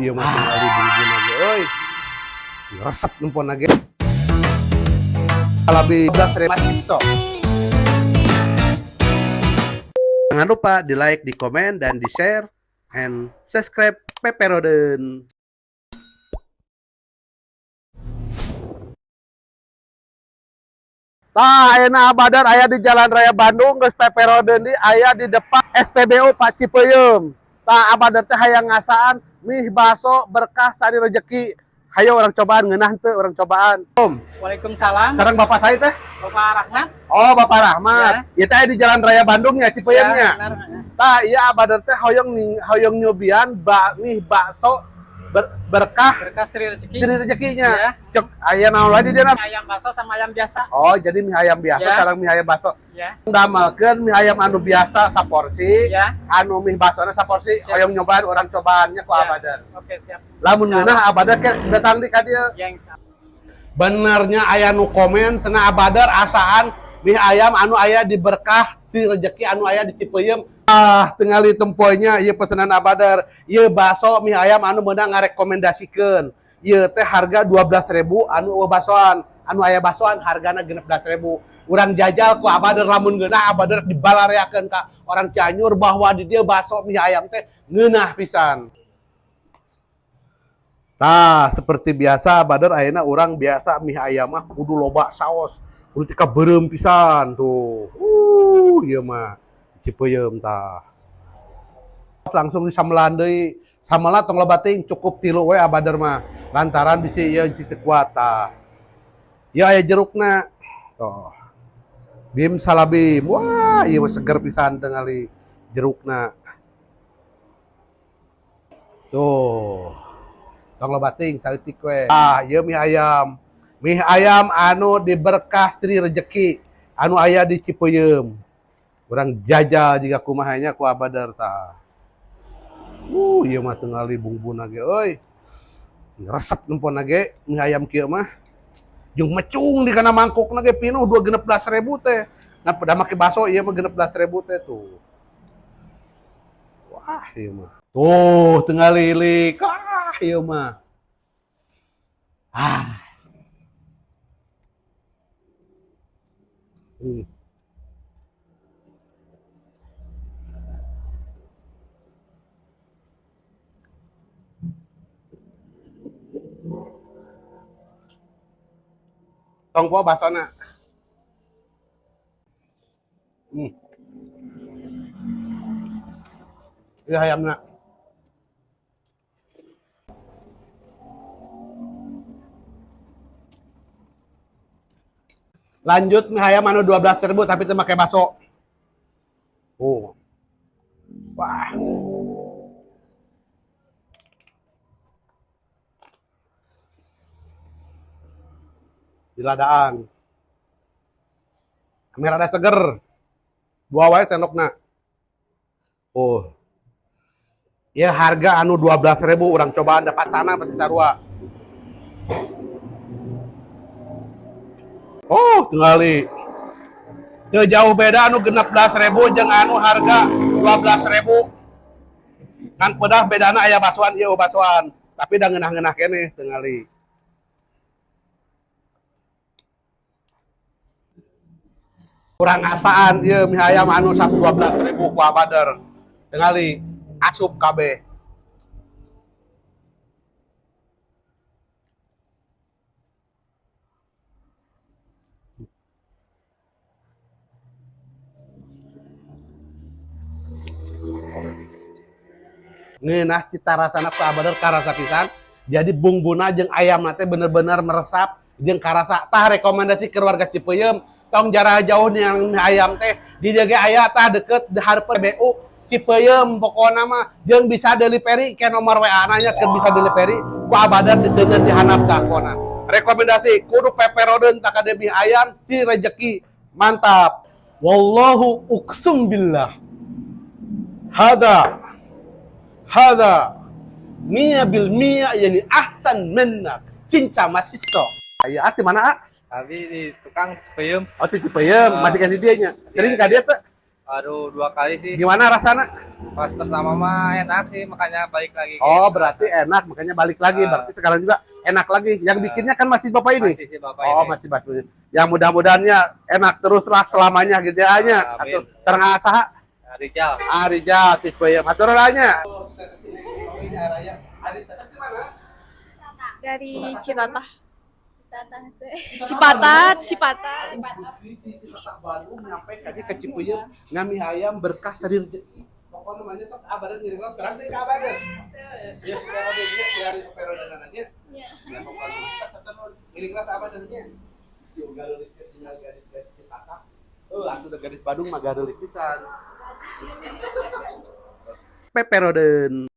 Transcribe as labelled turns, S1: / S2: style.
S1: Ieu mah tingali bumbuna ge euy. Resep nempona ge. Lebih masih. Jangan lupa di like, di komen, dan di share, and subscribe Peperoden. Tah, ayeuna Abadar aya di Jalan Raya Bandung, geus Peperoden di aya di depan SPBU Pak Cipeuyeum. Tah, Abadar teh hayang ngasaan mie baso berkah sari rezeki. Hayo urang cobaan, ngeunah teu urang cobaan. Om,
S2: Waalaikumsalam.
S1: Sekarang Bapak saya teh?
S2: Bapak Rahmat.
S1: Oh, Bapak Rahmat. Ya. Teh di Jalan Raya Bandung ya, Cipeuyeumnya.
S2: Ya, benar.
S1: Tah, iya, Abadar teh hoyong ning hoyong nyobian mie bakso berkah
S2: Berkah Sri Rezeki.
S1: Sri rezekinya.
S2: Ya.
S1: Cek aya naon lagi dia?
S2: Ayam bakso sama ayam biasa.
S1: Oh, jadi mie ayam biasa, sekarang mie ayam bakso.
S2: Ya.
S1: Damelkeun mie ayam anu biasa saporsi, anu mie baksona saporsi, hoyong nyobaan, urang cobaannya ku Abadar.
S2: Oke, siap.
S1: Lamun
S2: Insyaallah.
S1: ngeunah, Abadar ke datang di ka dieu.
S2: Ya, insya Allah.
S1: Benernya aya nu komen cenah Abadar asaan mie ayam anu aya di Berkah Sri Rezeki anu aya di Cipeuyeum. Ah, tingali tempoynya ieu pesanan Abadar. Ieu bakso mie ayam anu meunang ngarekomendasikeun. Ieu teh harga 12.000 anu euweuh basoan, anu aya basoan hargana 16.000. Urang jajal ku Abadar, lamun ngeunah Abadar dibalareakeun ka orang Cianjur bahwa di dieu bakso mie ayam teh ngeunah pisan. Tah, seperti biasa Badar, ayeuna urang biasa mie ayam mah kudu loba saos, kudu tika beureum pisan tuh. Ieu mah Cipeuyeum tah. Langsung disambelan deui. Samela tong loba teuing, cukup tilu we Abadar mah. Lantaran bisi ieu teu kuat tah. Ieu aya jerukna. Tuh. Bim salabim. Wah, ieu mah seger pisan tingali jerukna. Tuh. Tong loba teuing, saeutik we. Ah, ieu mie ayam. Mie ayam anu di Berkah Sri Rezeki anu aya di Cipeuyeum. Urang jajal jiga kumaha nya ku Abadar tah. Ieu mah tingali bumbuna ge euy. Resep nempona ge mie ayam kieu mah. Jeung mecung di kana mangkukna ge pinuh dua 16.000 teh. Ngan pada make baso ieu mah 16.000 teh tuh. Wah, ieu mah. Tuh, tingali lilik. Ah, ieu mah. Ah. Tong poho basona. Ieu hayamna. Lanjut mie ayam anu 12.000 tapi teu make bakso. Oh. Wah. Diladaan. Kamera rada seger. Dua wae sendokna. Oh. Ya harga anu 12.000 urang cobaan dapat sana pasti sarua. Oh, tingali. Teu jauh beda anu 16.000 jeung anu harga 12.000. Kan pedah bedana aya baksoan ieu baksoan, tapi da ngeunah-ngeunah keneh tingali. Kurang asaan ieu mie ayam anu 12.000 ku Abadar. Tingali asup kabeh. Ngeunah cita rasana ku Abadar karasa pisan. Jadi bumbuna jeung ayamna teh bener-bener meresap jeung karasa. Tah, rekomendasi ke warga Cipeuyeum, tong jarah jauh yang mie ayam teh di dieu ge aya tah, deket di hareupeun BU Cipeuyeum pokona mah, jeung bisa delivery ke nomor WA nanya ke bisa delivery ku Abadar diteundeun di handap tah pokona. Rekomendasi kudu peperodeun tah ka mie ayam si rezeki mantap. Wallahu uqsum billah. Hada hada mia bil mia yani ahsan minnak cinta masiso. Aya ati mana, ah?
S3: Abi di tukang Cipeuyeum.
S1: Oh, di Cipeuyeum,
S3: Ah.
S1: masih kan di dieu nya. Sering
S3: Iya.
S1: ka dieu teh?
S3: Baru 2 kali sih.
S1: Gimana rasanya?
S3: Pas pertama mah enak sih, makanya balik lagi.
S1: Oh, berarti enak, makanya balik lagi.
S3: Ah.
S1: Berarti sekarang juga enak lagi. Yang
S3: Ah.
S1: bikinnya kan masih Bapak ini.
S3: Masih si bapak
S1: Oh,
S3: ini.
S1: masih Bapak ini. Yang mudah-mudahannya enak terus lah selamanya gitu ya nya.
S3: Amin.
S1: Atuh, terang saha?
S3: Rijal.
S1: Ah, Rijal Cipeuyem. Hatur nya.
S4: Dari Citatah. Cipatat, Cipatat.
S1: Cipatat Bandung nyampe kadi ke Cipeuyem ngami ayam berkah tadi. Pokoknya namanya sok abadan ngiring terang deh ka abadan. Ya periode nya dari periode nanya. Ya pokoknya ngiring lah abadan nya. Yo garulisnya tinggal gadis-gadis Cipatat. Oh, atuh udah gadis Bandung mah garulis pisan. Peperoden.